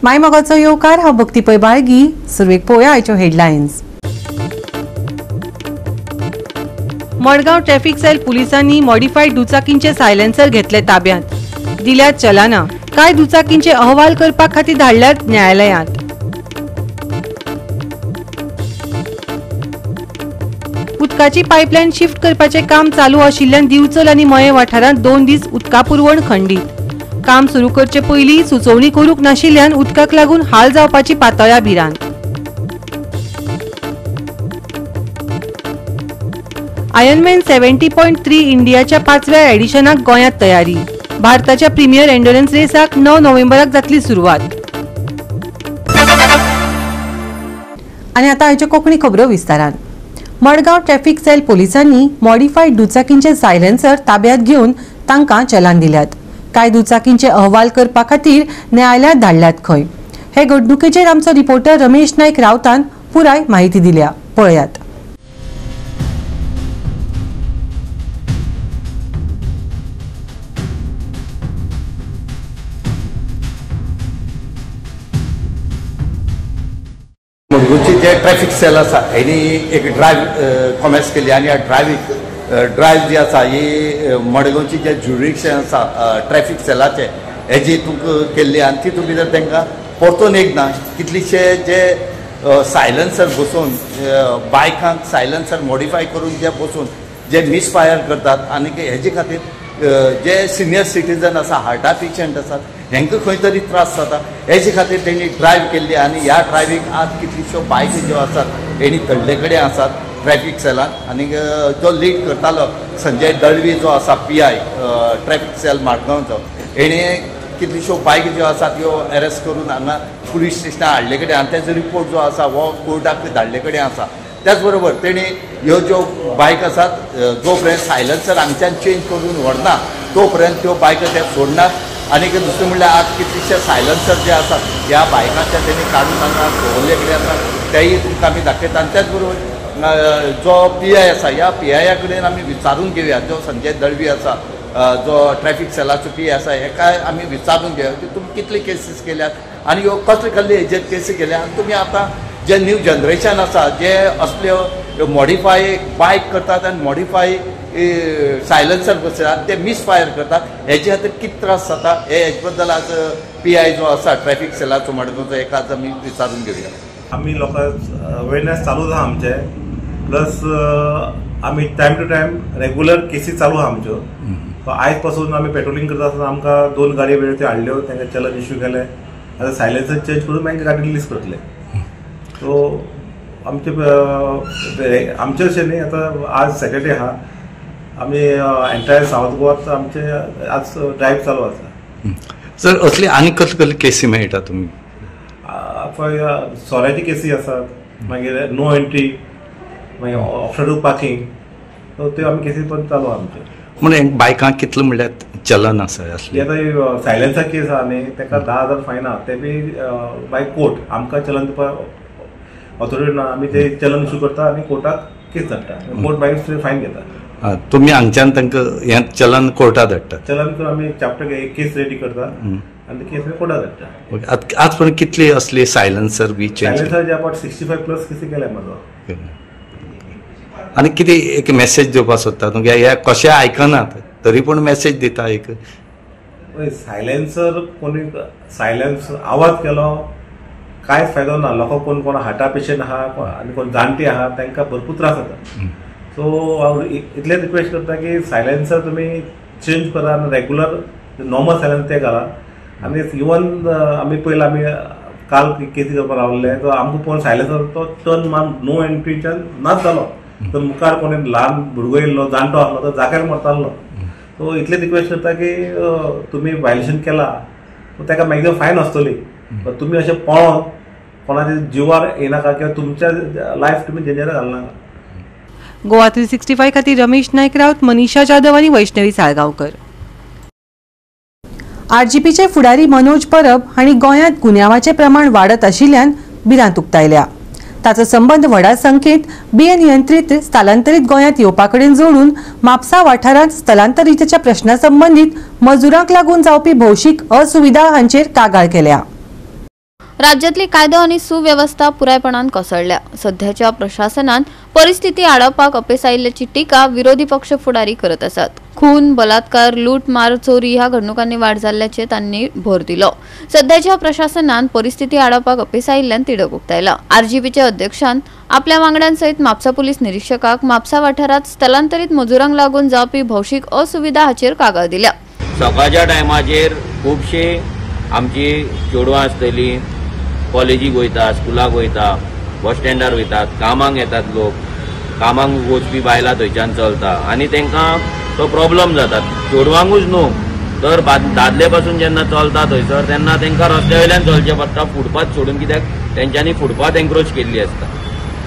माय मोगाचो येवकार. हांव भक्ती पै बाळगी. सुरवेक पळोवया आयच्यो हेडलायन्स. मडगांव ट्रॅफिक सेल पुलिसांनी मॉडिफाईड दुचाकींचे सायलेन्सर घेतले ताब्यात, दिल्यात चलाना. कांय दुचाकींचे अहवाल करपा खातीर धाडल्यात न्यायालयांत. उदकाची पायपलायन शिफ्ट करपाचें काम चालू आशिल्ल्यान दिवचल आनी मयें वाठारांत 2 दीस उदका पुरवण खंडीत. काम सुरू करचे पयलीं सुचोवणी करूंक नाशिल्ल्यान उदकाक लागून हाल जावपाची पातळ्या भिरांत. आयर्नमॅन 70.3 इंडियाच्या 5व्या एडिशनाक गोंयांत तयारी. भारताच्या प्रीमियर एंड्युरन्स रेसाक 9 नोव्हेंबराक जातली सुरवात. आनी आतां आयच्यो कोंकणी खबरो विस्तारान. मडगांव ट्रॅफिक सेल पोलिसांनी मॉडिफाईड दुचाकींचे सायलेन्सर ताब्यात घेवन तांकां चलान दिल्यात. कांय दुचाकींचे अहवाल करपा खातीर न्यायालयांत धाडल्यात खंय. हे घडणुकेचेर आमचो रिपोर्टर रमेश नायक रावतान पुराय म्हायती दिल्या, पळयात. मडगांवची जे ट्रॅफिक सेल आसा हेणी एक ड्रायव्ह कॉमेर्स केली आनी ह्या ड्रायव्ह जी आसा ही मडगांवची जे ज्युरिडिक्शन आसा ट्रॅफिक सेलाचे हेजी तुमकां केल्ली आनी तितून भितर तांकां परतून एकदां कितलेशे जे सायलन्सर बसोवन बायकांक सायलन्सर मॉडिफाय करून जे बसोवन जे मिसफायर करतात आनी हेजे खातीर जे सिनियर सिटीजन आसा, हार्टा पेशंट आसात, हेंकां खंय तरी त्रास जाता. हेजे खातीर तेणी ड्रायव्ह केल्ली आनी ह्या ड्रायव्हीक आज कितल्योश्यो बायकी ज्यो आसात हेणी धरले कडेन आसात ट्रॅफिक सेलान. आनी जो लीड करतालो संजय दळवी जो आसा पी I traffic sale मडगांवचो, हेणे कितल्योश्यो बायकी ज्यो आसात त्यो एरेस्ट करून हांगा पुलीस स्टेशनार हाडले कडेन आनी तेजो रिपोर्ट जो आसा हो कोर्टाक धाडले कडेन आसा. त्याच बरोबर तेणी ह्यो ज्यो बायक आसात जो पर्यंत सायलन्सर हांगच्यान चेंज करून व्हरना तो पर्यंत त्यो बायको ते सोडनात. आनी दुसरें म्हणल्यार आज कितलेशे सायलन्सर जे आसात ह्या बायकांच्या तेणी काडून हांगा दवरले कडेन आसात तेय तुमकां आमी दाखयता. आनी त्याच बरोबर जो पी I आसा ह्या पी आया कडेन आमी विचारून घेवया, जो संजय दळवी आसा जो ट्रॅफिक सेलाचो पी I आसा हेका आमी विचारून घेवया की तुमी कितले केसीस केल्यात आनी ह्यो कसले कसले हेजेर केसी केल्या आनी तुमी आतां जे न्यू जनरेशन आसा जे असल्यो मॉडिफाय बायक करतात आनी मॉडिफाय सायलन्सर बसयतात ते मिसफायर करतात हेजे खातीर कितें त्रास जाता हे हेजे बद्दल आज पी I जो आसा ट्रॅफिक सेलाचो मडगांवचो हेका आज आमी विचारून घेवया. आमी लोकांक अवेरनेस चालू आसा आमचे, प्लस आमी टायम टू टायम रेगुलर केसी चालू आसा आमच्यो. आयज पासून आमी पेट्रोलिंग करता आसतना आमकां 2 गाडयो वेळ त्यो हाडल्यो, तांकां चलन इश्यू केलें, आतां सायलन्सर चेंज करून मागीर गाडी रिलीज करतले. सो आमचे आमचे अशें न्ही, आतां आज सॅटर्डे आहा, आमी एंटायर सावथ गोवा आमचे आज ड्रायव्ह चालू आसा. सर असली आनी कसले कसले केसी मेळटा तुमी? पळय सोऱ्याची केसी आसात, मागीर नो एंट्री, मागीर ऑफशोर पार्किंग, सो त्यो आमी केसी पण चालू आहा आमच्यो. म्हणून बायकांक कितलें म्हणल्यार चलन आसा असलें? आतां सायलन्सर केस आहा न्ही ताका 10,000 फायन आहा, ते बी बाय कोर्ट. आमकां चलन ऑथॉरिटी ना, आमी ते चलन इशू करता आनी कोर्टाक केस धाडटा, कोर्ट मागीर फायन घेता. तुमी हांगच्यान तांकां हें चलन कोर्टाक धाडटा? चलन करून आमी चॅप्टर एक केस रेडी करता आनी केस कोर्टाक धाडटा. ओके, आज पर्यंत कितली असली silencer B change? Silencer J about 65 plus केसी केल्या म्हजो. आनी कितें एक मॅसेज दिवपाक सोदता तुमगे? हे कशें आयकनात तरी पूण मॅसेज दिता एक. सायलन्सर कोणी सायलन्स आवाज केलो कांयच फायदो ना, लोकांक कोण कोण हार्टा पेशंट आहा आनी कोण जाणटे आहा तांकां भरपूर त्रास जाता. सो हांव इतलेंच रिक्वेस्ट करता की सायलन्सर तुमी चेंज करा आनी रेगुलर नॉर्मल सायलन्सर ते घाला. आनी इवन आमी पयलीं आमी काल केसी करपाक रावल्ले तो आमकां पळोवन सायलन्सर तो टर्न मारून नो एंट्रीच्यान नाच जालो, तर मुखार कोणी ल्हान भुरगो येयल्लो जाणटो आसलो तो जाग्यार मरतालो. सो इतलें रिक्वेस्ट करता की तुमी वायलेशन केला ताका मॅक्झिमम फायन आसतली, पण तुमी अशें पळोवन कोणाच्या जिवार येनाका किंवा तुमच्या लायफ तुमी डेंजराक घालनाका. गोवा 365 खातीर रमेश नायक राऊत, मनीषा जाधव आनी वैष्णवी साळगांवकर. आरजीपीचे फुडारी मनोज परब हांणी गोंयांत गुन्यांवाचें प्रमाण वाडत आशिल्ल्यान भिरांत उक्तायल्या. ताचो संबंद व्हडा संख्येत बेनियंत्रीत स्थलांतरीत गोंयांत येवपा कडेन जोडून म्हापसा वाठारांत स्थलांतरिताच्या प्रश्ना संबंदीत मजुरांक लागून जावपी भौशीक असुविधा हांचेर कागाळ केल्या. राज्यांतली कायदो आनी सुवेवस्था पुरायपणान कोसळ्ळ्या. सध्याच्या प्रशासनान परिस्थिती आडावपाक अपेस आयिल्ल्याची टिका विरोधी पक्ष फुडारी करत आसात. खून, बलात्कार, लूटमार, चोरी ह्या घडणुकांनी वाड जाल्ल्याचे तांणी भर दिलो. सध्याच्या प्रशासनान परिस्थिती आडावपाक अपेस आयिल्ल्यान तिडक उक्तायला. आरजीपीच्या अध्यक्षान आपल्या वांगड्यांसयत म्हापसा पुलीस निरीक्षकाक म्हापसा वाठारांत स्थलांतरीत मजुरांक लागून जावपी भौशीक असुविधा हाचेर कागाळ दिल्या. सकाळच्या टायमाचेर खुबशे आमची चेडवां आसतली, कॉलेजीक वयता, स्कुलाक वयता, बस स्टँडार वयतात, कामाक येतात लोक, कामाक वचपी बायलां थंयच्यान चलता आनी तांकां तो प्रॉब्लम जाता. चेडवांकूच न्हू तर दादले पासून जेन्ना चलता थंयसर तेन्ना तांकां रस्त्या वयल्यान चलचें पडटा, फुटपाथ सोडून, कित्याक तेंच्यांनी फुटपाथ एन्क्रोच केल्ली आसता.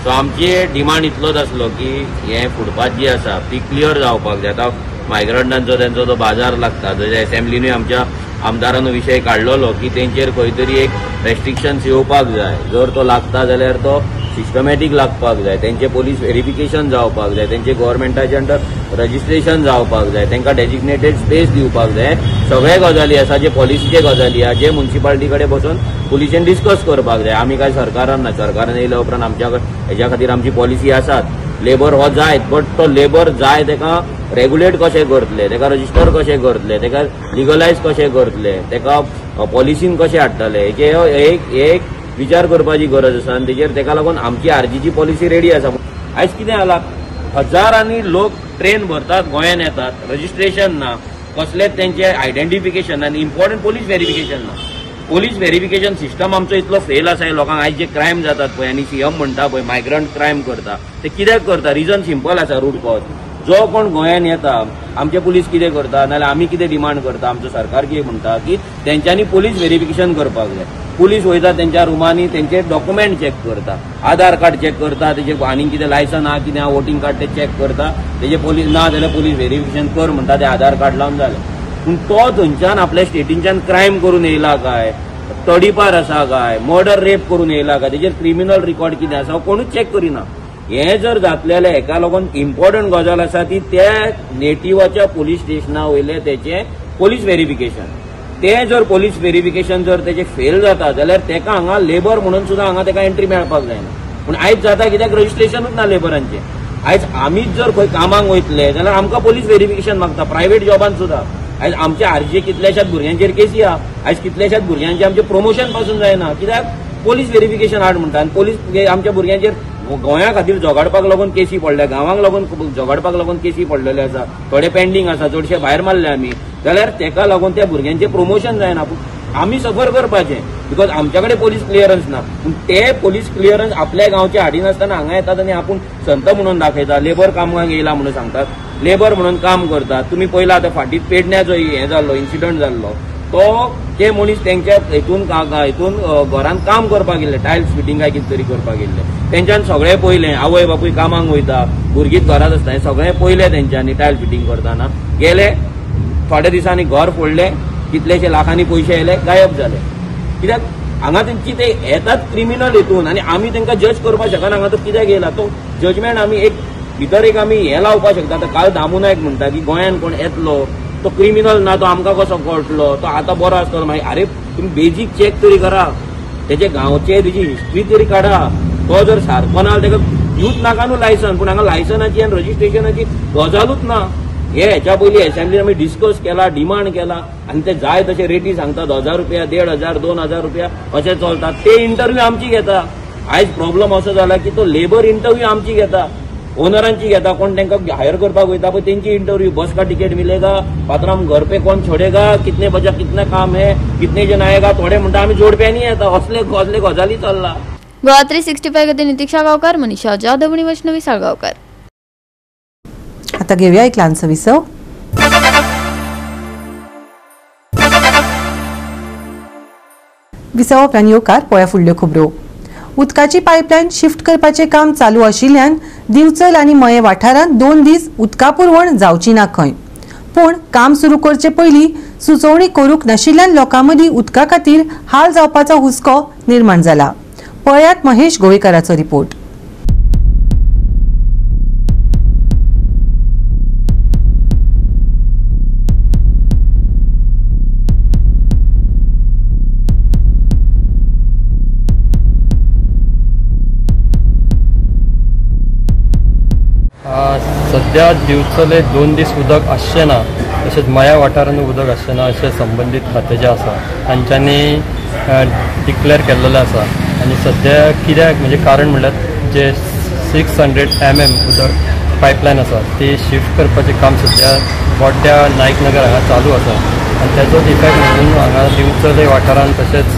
सो आमची डिमांड इतलोच आसलो की हें फुटपाथ जी आसा ती क्लियर जावपाक जाय. आतां मायग्रंटांचो तेंचो तो बाजार लागता, थंय एसेंब्लीनूय आमच्या आमदारान विशय काडलेलो की तेंचेर खंय तरी एक रेस्ट्रिक्शन्स येवपाक जाय. जर तो लागता जाल्यार तो सिस्टमॅटीक लागपाक जाय, तेंचे पोलीस व्हेरिफिकेशन जावपाक जाय, तेंचे गव्हर्मेंटाचे अंडर रजिस्ट्रेशन जावपाक जाय, तेंकां डेजिग्नेटेड स्पेस दिवपाक जाय. सगळे गजाली आसा जे पॉलिसीचे गजाली आसा जे मुन्सिपालिटी कडेन बसून पुलिशेन डिस्कस करपाक जाय. आमी काय सरकारान ना, सरकारान येयल्या उपरांत आमच्या हेज्या खातीर आमची पॉलिसी आसात. लेबर हो जायत, बट तो लेबर जाय तेका रेगुलेट कशें करतले, तेका रजिस्टर कशें करतले, तेका लिगलायज कशें करतले, तेका पॉलिसीन कशें हाडटले, हेचे एक विचार करपाची गरज आसा. आनी तेजेर तेका लागून आमची आरजीची पॉलिसी रेडी आसा. आयज कितें जाला, हजारांनी लोक ट्रेन भरतात, गोंयान येतात, रजिस्ट्रेशन ना, कसलेच तेंचे आयडेंटिफिकेशन आनी इम्पॉर्टंट पोलीस व्हेरिफिकेशन ना. पोलीस व्हेरिफिकेशन सिस्टम आमचो इतलो फेल आसा. लोकांक आयज जे क्रायम जातात पळय आनी सीएम म्हणटा पळय मायग्रंट क्रायम करता, ते कित्याक करता? रिजन सिंपल आसा, रूट कॉज. जो कोण गोंयान येता आमचे पुलीस कितें करता, नाजाल्यार आमी कितें डिमांड करता, आमचो सरकार कितें म्हणटा की तेंच्यांनी पोलीस व्हेरिफिकेशन करपाक जाय. पुलीस वयता तेंच्या रुमांनी, तेंचे डॉक्युमेंट चॅक करता, आधार कार्ड चॅक करता, तेजे आनीक कितें लायसन आहा कितें आहा, वोटींग कार्ड ते चॅक करता, तेजे पोलीस ना जाल्यार पोलीस व्हेरिफिकेशन कर म्हणटा, ते आधार कार्ड लावन जालें. पूण तो थंयच्यान आपल्या स्टेटींच्यान क्रायम करून येयला काय, तडीपार आसा काय, मर्डर रेप करून येयला काय, तेजेर क्रिमिनल रिकॉर्ड कितें आसा कोणूच चॅक करिना. हें जर जातलें जाल्यार हेका लागून इम्पॉर्टंट गजाल आसा ती त्या नेटिवाच्या पोलीस स्टेशना वयलें तेचें पोलीस व्हेरिफिकेशन. तें जर पोलीस व्हेरिफिकेशन जर तेजें फेल जाता जाल्यार तेका हांगा लेबर म्हणून सुद्दां हांगा तेका एंट्री मेळपाक जायना. पूण आयज जाता कित्याक रजिस्ट्रेशनूच ना लेबरांचें. आयज आमीच जर खंय कामाक वयतले जाल्यार आमकां पोलीस व्हेरिफिकेशन मागता, प्रायवेट जॉबान सुद्दां. आयज आमचे आरजी कितल्याशाच भुरग्यांचेर केसी आहा, आयज कितल्याशाच भुरग्यांचें आमचें प्रमोशन पासून जायना कित्याक पोलीस व्हेरिफिकेशन हाड म्हणटा. आनी पोलीस आमच्या भुरग्यांचेर गोंया खातीर झगडपाक लागून केसी पडल्या, गांवांक लागून झगडपाक लागून केसी पडलेले आसा, थोडे पेंडींग आसा, चडशे भायर मारले आमी, जाल्यार तेका लागून त्या भुरग्यांचें प्रमोशन जायना. आमी सफर करपाचें because आमच्या कडेन पोलीस क्लियरन्स ना. पूण ते पोलीस क्लियरन्स आपल्या गांवचे हाडिनासतना हांगा येतात आनी आपूण संत म्हणून दाखयता, लेबर कामाक येयला म्हणून सांगतात, लेबर म्हणून काम करतात. तुमी पयला आतां फाटीं पेडण्या जो हें जाल्लो इन्सिडंट जाल्लो, तो ते मनीस तेंच्या हितून हितून घरान काम करपाक गेल्ले, टायल्स फिटींग काय कितें तरी करपाक गेल्ले, तेंच्यान सगळें पयलें, आवय बापूय कामाक वयता, भुरगींच घरांत आसता, हें सगळें पयलें तेंच्यांनी टायल फिटींग करतना. गेले थोड्या दिसांनी घर फोडलें, कितलेशे लाखांनी पयशे येयले, गायब जाले. कित्याक हांगा तेंची ते येतात क्रिमिनल हितून आनी आमी तेंकां जज करपाक शकना हांगा तो कित्याक येयला तो जजमेंट आमी एक भितर एक आमी हें लावपाक शकता. आतां काल दामू नायक म्हणटा की गोंयान कोण येतलो तो क्रिमिनल ना, तो आमकां कसो कळटलो, तो आतां बरो आसतलो. मागीर आरे तुमी बेजीक चॅक तरी करा, तेजे गांवचे तेजी हिस्ट्री तरी काडा, तो जर सारको ना जाल्यार तेका दिवच नाका न्हू लायसन. पूण हांगा लायसनाची आनी रजिस्ट्रेशनाची गजालूच ना. हे हेच्या पयलीं एसेंब्लीन आमी डिस्कस केला, डिमांड केला आनी ते जाय तशे रेटी सांगतात, 1000 रुपया, 1500, 2000 रुपया अशें चलतात. ते इंटरव्यू आमची घेता. आयज प्रॉब्लम असो जाला की तो लेबर इंटरव्यू आमची घेता, ओनरांची घेता, कोण तांकां हायर करपाक वयता पळय तेंची इंटरव्यू, बस का टिकेट मिलेगा, पात्राम घर पे कोण छोडेगा, कितने बजा कितने काम है, कितने जण आएगा, थोडे म्हणटा आमी जोडप्यांनी येता, असले असले गजाली चल्ला. गोवा 365 खातीर नितीक्षा गांवकार, मनीषा जाधव आनी वैष्णवी साळगांवकार. आता घेऊया एक ल्हानसो विसव. विसवा उपरांत येवकार पळया फुडल्यो खबरो. उदकाची पायपलायन शिफ्ट करपाचें काम चालू आशिल्ल्यान दिवचल आनी मये वाठारांत 2 दीस उदका पुरवण जावची ना खंय. पूण काम सुरू करचे पयलीं सुचोवणी करूंक नाशिल्ल्यान लोकां मदीं उदका खातीर हाल जावपाचो हुस्को निर्माण जाला. पळयात महेश गोवेकाराचो रिपोर्ट. सध्या दिवचले 2 दीस उदक आसचें ना, तशेंच मया वाठारांत उदक आसचें ना अशें संबंदीत खातें जें आसा तांच्यांनी डिक्लेअर केल्लेलें आसा. आनी सध्या कित्याक म्हणजे कारण म्हणल्यार जे 600 mm उदक पायपलायन आसा ती शिफ्ट करपाचें काम सध्या गोड्ड्या नायकनगर हांगा चालू आसा आनी तेजोच इफेक्ट म्हणून हांगा दिवचले वाठारांत तशेंच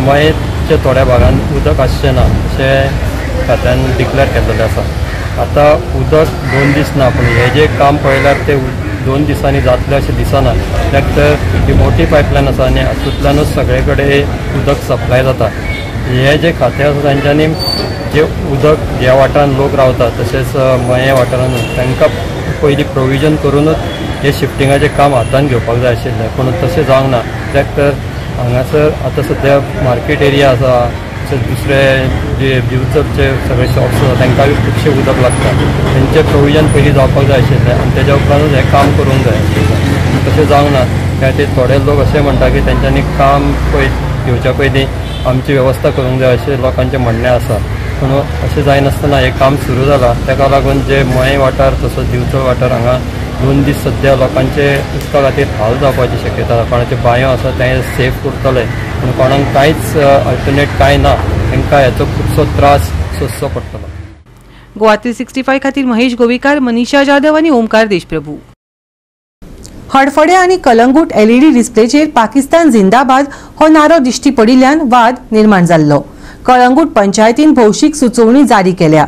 मयेच्या थोड्या भागान उदक आसचें ना अशें खात्यान डिक्लेअर केल्लेलें आसा. आतां उदक 2 दीस ना, पूण हें जें काम पळयल्यार तें 2 दिसांनी जातलें अशें दिसना, कित्याक तर ही मोठी पायपलायन आसा आनी हातूंतल्यानूच सगळे कडेन उदक सप्लाय जाता. हें जें खातें आसा तांच्यांनी जें उदक ह्या वाठारांत लोक रावता तशेंच मयें वाठारांत तांकां पयलीं प्रोविजन करुनूच हें शिफ्टिंगाचें काम हातांत घेवपाक जाय आशिल्लें, पूण तशें जावंक ना. कित्याक तर हांगासर आतां सद्या मार्केट एरिया आसा, तशेंच दुसरे जे दिवचलचे सगळे शॉप्स आसा तांकां बी खुबशें उदक लागता, तेंचें प्रोविजन पयलीं जावपाक जाय आशिल्लें आनी तेज्या उपरांतूच हें काम करूंक जाय आशिल्लें. तशें जावंक ना. त्या खातीर थोडे लोक अशें म्हणटा की तेंच्यांनी काम घेवच्या पयलीं आमची वेवस्था करूंक जाय अशें लोकांचें म्हणणें आसा, पूण अशें जायनासतना हें काम सुरू जालां. ताका लागून जे मयें वाठार तसोच दिवचल वाठार हांगा 2 दीस सद्या लोकांचे उदका खातीर हाल जावपाची शक्यता आसा. कोणाचे बांयो आसा ते सेफ उरतले, पूण कोणाक कांयच अल्टरनेट कांय ना, तांकां हेचो खुबसो त्रास सोंसचो पडटलो. गोवा 365 खातीर महेश गोविकार, मनीषा जाधव आनी ओमकार देशप्रभू. हडफडें आनी कलंगूट एलईडी डिस्प्लेचेर पाकिस्तान जिंदाबाद हो नारो दिश्टी पडिल्ल्यान वाद निर्माण जाल्लो. कळंगूट पंचायतीन भौशीक सुचोवणी जारी केल्या.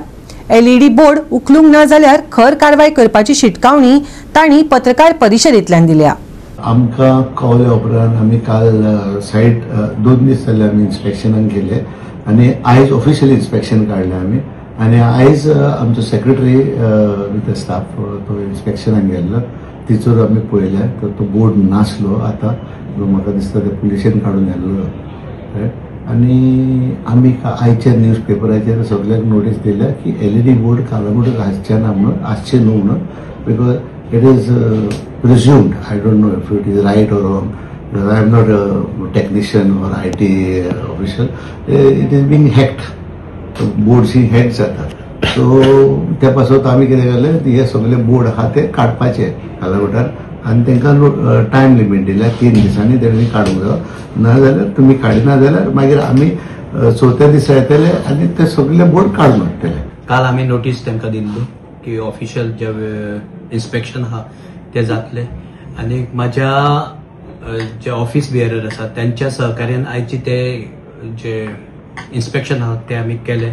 एलईडी बोर्ड उखलूंक ना जाल्यार खर कारवाय करपाची शिटकावणी तांणी पत्रकार परिशदेंतल्यान दिल्या. आमकां कळ्ळ्या उपरांत आमी काल सायट 2 दीस जाले आमी इन्स्पेक्शनाक गेले आनी आयज ऑफिशियल इन्स्पेक्शन काडलें आमी आनी आयज आमचो सेक्रेटरी विथ स्टाफ तो इन्स्पेक्शनाक गेल्लो, तिचोर आमी पळयलें तर तो बोर्ड नासलो. आतां म्हाका दिसता ते पुलिशेन काडून व्हेल्लो आनी आमी आयच्या न्यूज पेपराचेर सगळ्यांक नोटीस दिल्या की एलईडी बोर्ड कालांगुटाक आसचे ना म्हणून, आसचे न्हू म्हणून, because it is presumed, I don't know if it is right or wrong, because I am not a technician or IT official, it is being hacked, boards he hack जातात. So त्या पासत आमी कितें केलें, हे सगळे बोर्ड आहा ते काडपाचे कालांगुटार आनी तांकां टायम लिमीट दिल्या 3 दिसांनी तेणी काडूंक जायो, नाजाल्यार तुमी काडिना जाल्यार मागीर आमी 4थ्या दिसा येतले आनी ते सगळे बोर्ड काडून हाडटले. काल आमी नोटीस तांकां दिल्ली की ऑफिशियल जे इन्स्पेक्शन आहा ते जातले आनी म्हाज्या जे ऑफिस बियरर आसा त्यांच्या सहकार्यान आयचे ते जे इन्स्पेक्शन आहा ते आमी केले.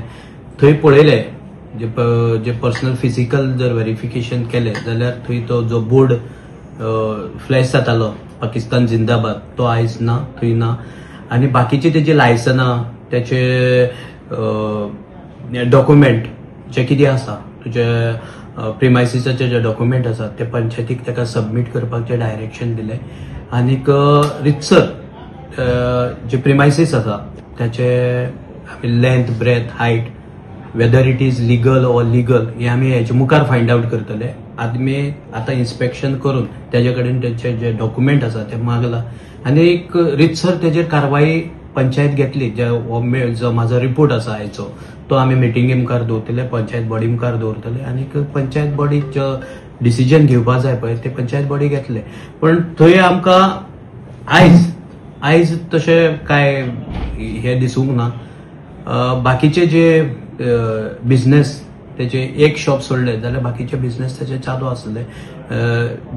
थंय पळयले जे पर्सनल फिजिकल जर व्हेरिफिकेशन केले जाल्यार थंय तो जो बोर्ड फ्लॅश जातालो पाकिस्तान जिंदाबाद तो आयज ना, थंय ना. आनी बाकीचे तेजे लायसनां, तेचे डॉक्युमेंट जे कितें आसा, तुजे प्रिमायसिसाचे जे डॉक्युमेंट आसा ते पंचायतीक ताका सबमीट करपाक जे डायरेक्शन दिले. आनीक रितसर जे प्रिमायसीस आसा ताचे length, breadth, height, whether it is legal or legal हे आमी हेजे मुखार फायंड आवट करतले. आमी आतां इन्स्पेक्शन करून तेजे कडेन तेचे जे डॉक्युमेंट आसा ते मागला आनी एक रितसर तेजेर कारवाई पंचायत घेतली. जे जो म्हाजो रिपोर्ट आसा आयचो तो आमी मिटिंगे मुखार दवरतले, पंचायत बॉडी मुखार दवरतले आनी पंचायत बॉडी डिसिजन घेवपा जाय पळय ते पंचायत बॉडी घेतले. पण थंय आमकां आयज आयज तशें कांय हें दिसूंक ना. बाकीचे जे बिझनेस तेजे एक शॉप सोडले जाल्यार बाकीचे बिझनेस तेजे चालू आसले.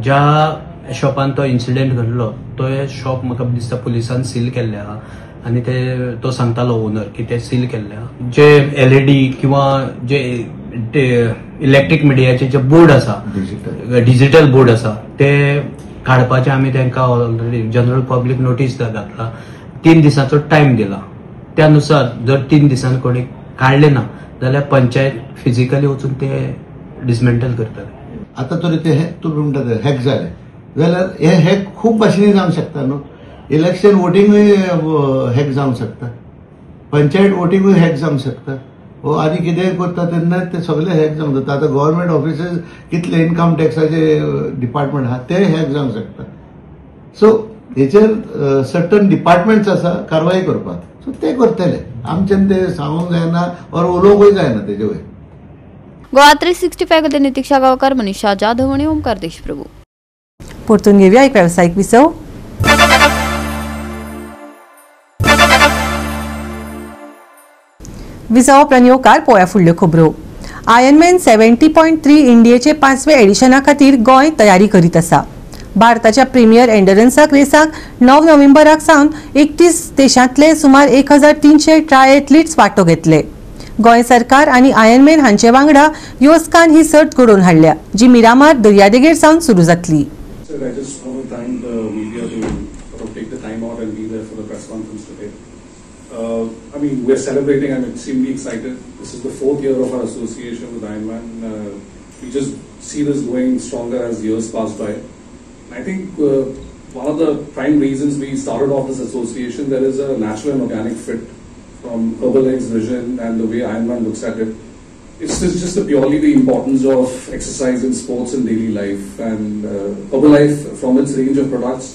ज्या शॉपान तो इन्सिडेंट घडलो तो शॉप म्हाका दिसता पुलिसान सील केल्ले आहा आनी ते तो सांगतालो ओनर की ते सील केल्ले आहा. जे एलईडी किंवा जे इलेक्ट्रीक मिडियाचे जे बोर्ड आसा, डिजिटल बोर्ड आसा ते काडपाचे आमी तांकां ऑलरेडी जनरल पब्लीक नोटीस घातला. 3 दिसांचो टायम दिला, त्या नुसार जर 3 दिसान कोणी काडले ना जाल्यार पंचायत फिजिकली वचून ते डिसमेंटल करतले. आतां तरी ते तुमी म्हणटा ते हॅक जाले जाल्यार हे हॅक खूब भाशेंनी जावंक शकता न्हू. इलेक्शन वोटिंगूय हॅक जावंक शकता, पंचायत वोटिंगूय हॅक जावंक शकता, वो आनी कितेंय करता तेन्ना ते सगळे हॅक जावंक शकता. आतां गव्हर्मेंट ऑफिसीस कितले इन्कम टॅक्साचे डिपार्टमेंट आहा ते हॅक जावंक शकता. सो हेचेर सर्टन डिपार्टमेंट्स आसा कारवाय करपाक, सो ते करतले. आमच्यान ते सांगूंक जायना और उलोवंकूय जायना तेजे वयर. गोवा 365 खातीर नितिक्षा गांवकार, मनीषा जाधव आनी ओमकार देशप्रभू. परतून घेवया एक वेवसायीक विसव. विसव उपरांत येवकार पोळ्या फुडल्यो खबरो. आयर्नमॅन 70.3 इंडियेचे 5वे एडिशना खातीर गोंय तयारी करीत आसा. भारताच्या प्रिमियर एंडरन्साक रेसाक 9 नोव्हेंबराक सावन 31 देशांतले सुमार 1300 ट्रायएथलीट्स वांटो घेतले. गोंय सरकार आनी आयर्नमॅन हांचे वांगडा योस्कान ही सर्त घडोवन हाडल्या, जी मिरामार दर्यादेगेर सावन सुरू जातली. I just want to thank the media to sort of take the time out and be there for the press conference today. I mean, we're celebrating. I'm extremely excited. This is the 4th year of our association with Ironman. We just see this going stronger as years pass by. And I think one of the prime reasons we started off this association, there is a natural and organic fit from Herbalife's vision and the way Ironman looks at it. It's just purely the importance of exercise in sports and daily life. And Herbalife, from its range of products,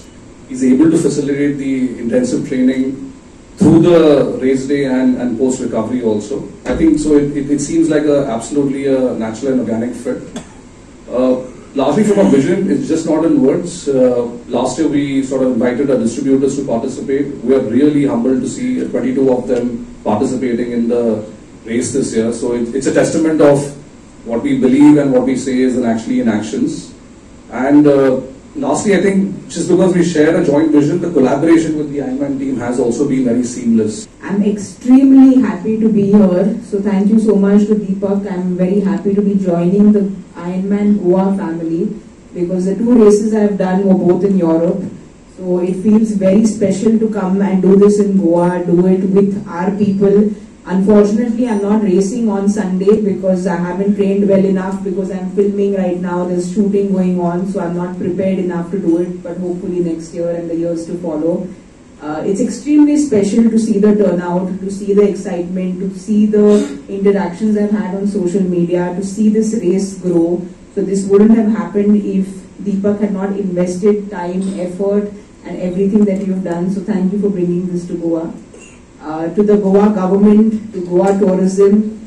is able to facilitate the intensive training through the race day and post-recovery also. I think so it seems like absolutely a natural and organic fit. Largely from our vision, it's just not in words. Last year we sort of invited our distributors to participate. We are really humbled to see 22 of them participating in the race this year. So it's a testament of what we believe and what we say is actually in actions. And lastly, I think just because we share a joint vision, the collaboration with the Ironman team has also been very seamless. I'm extremely happy to be here. So thank you so much to Deepak. I'm very happy to be joining the Ironman Goa family because the 2 races I've done were both in Europe. So it feels very special to come and do this in Goa, do it with our people. Unfortunately, I'm not racing on Sunday because I haven't trained well enough because I'm filming right now. There's shooting going on, so I'm not prepared enough to do it, but hopefully next year and the years to follow. It's extremely special to see the turnout, to see the excitement, to see the interactions I've had on social media, to see this race grow. So this wouldn't have happened if Deepak had not invested time, effort, and everything that you've done. So thank you for bringing this to Goa. To the Goa government, to Goa tourism,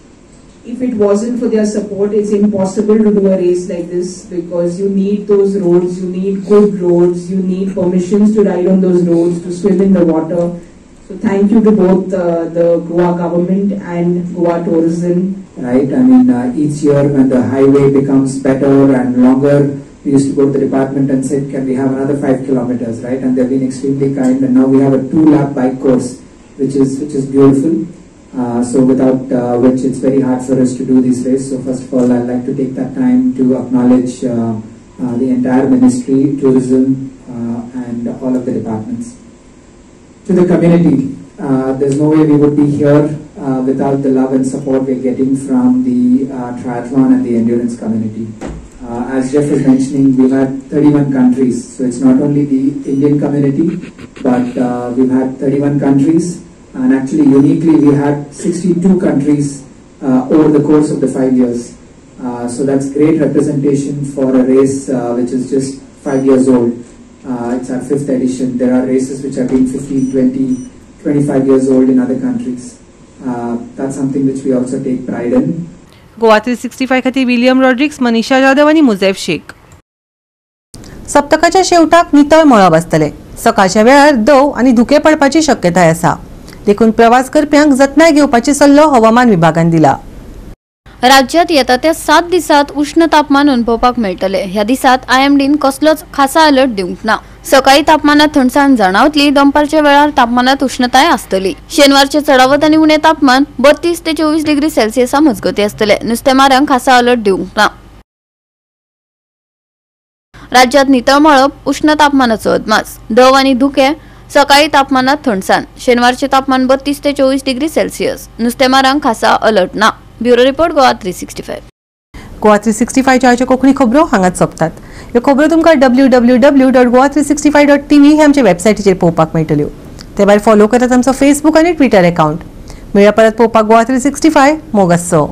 if it wasn't for their support, it's impossible to do a race like this because you need those roads, you need good roads, you need permissions to ride on those roads, to swim in the water. So thank you to both the Goa government and Goa tourism. Right, I mean, each year when the highway becomes better and longer, we used to go to the department and say, can we have another 5 kilometers, right? And they've been extremely kind, and now we have a 2-lap bike course, which is beautiful. So without which it's very hard for us to do this race. So first of all, I'd like to take that time to acknowledge the entire ministry, tourism, and all of the departments. To the community, there's no way we would be here without the love and support we're getting from the triathlon and the endurance community. As Jeff was mentioning, we've had 31 countries. So it's not only the Indian community, but we've had 31 countries. And actually, uniquely, we had 62 countries over the course of the 5 years. So that's great representation for a race which is just 5 years old. It's our 5th edition. There are races which have been 15, 20, 25 years old in other countries. That's something which we also take pride in. Goa 365 खातीर William Rodrigues, मनीषा जाधव आनी मुझेफ शेख. सप्तकाच्या शेवटाक नितळ मळब आसतलें. सकाळच्या वेळार दव आनी धुकें पडपाची शक्यताय आसा, देखून प्रवास करप्यांक जतनाय घेवपाची सल्लो हवामान विभागान दिला. राज्यात येता त्या 7 दिसात उष्ण तापमान अनुभवपाक मेळटले. ह्या दिसात आयएमडीन कसलोच खासा अलर्ट दिवंक ना. सकाळी तापमानात थंडसाण जाणावतली, दनपारच्या वेळार तापमानात उष्णताय आसतली. शेनवारचे चडावत आनी उणें तापमान 32 ते 24 डिग्री सेल्सियसा मजगती आसतले. नुस्तेमारांक खासा अलर्ट दिवंक ना. राज्यात नितळ मळब, उष्ण तापमानाचो अदमास, दव आनी धुकें, सकाळी तापमानात थंडसाण. शेनवारचे तापमान 32 ते 24 डिग्री सेल्सियस. नुस्तेमारांक खासा अलर्ट ना. Bureau report, Goa 365. Goa 365 Konkani खबरो हांगाच सोंपतात. ह्यो खबरो तुमकां www.goa365.tv हे आमचे वेबसायटीचेर पळोवपाक मेळटल्यो. ते भायर फॉलो करात आमचो फेसबूक आनी ट्विटर अकाउंट. मेळया परत पळोवपाक गोवा 365. मोग आसचो.